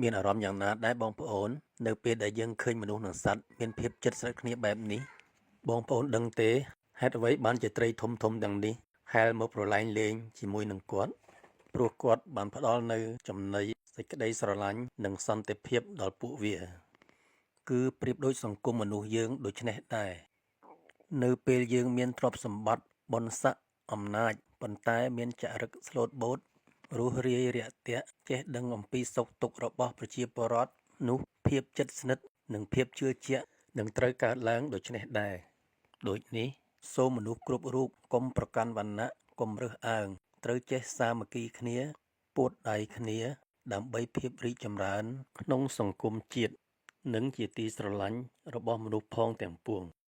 មានអារម្មណ៍យ៉ាងណាដែរបងប្អូន នៅពេលដែលយើងឃើញមនុស្សនិងសត្វមានភាពជិតស្និទ្ធគ្នាបែបនេះបងប្អូនដឹងទេហេតុអ្វីបានជាត្រីធំៗទាំងនេះហែលមកប្រឡែងលេងជាមួយនឹងគាត់ព្រោះគាត់បានផ្ដល់នូវចំណីសេចក្តីស្រឡាញ់និងសន្តិភាពដល់ពួកវា គឺប្រៀបដូចសង្គមមនុស្សយើងដូច្នេះដែរនៅពេលយើងមានទ្រព្យសម្បត្តិបុណ្យស័ក្តិអំណាចប៉ុន្តែមានចរិតស្លូតបូតរួសរាយរាក់ទាក់ចេះដឹងអំពីសុខទុក្ខរបស់ប្រជាពលរដ្ឋនោះភាពជិតស្និទ្ធនិងភាពជឿជាក់នឹងត្រូវកើតឡើងដូច្នេះដែរដូចនេះសូមមនុស្សគ្រប់រូបកុំប្រកាន់វណ្ណៈកុំរើសអើងត្រូវចេះសាមគ្គីគ្នាពួតដៃគ្នាដើម្បីភាពរីកចម្រើនក្នុងសង្គមជាតិនិងជាទីស្រឡាញ់របស់មនុស្សផងទាំងពួង។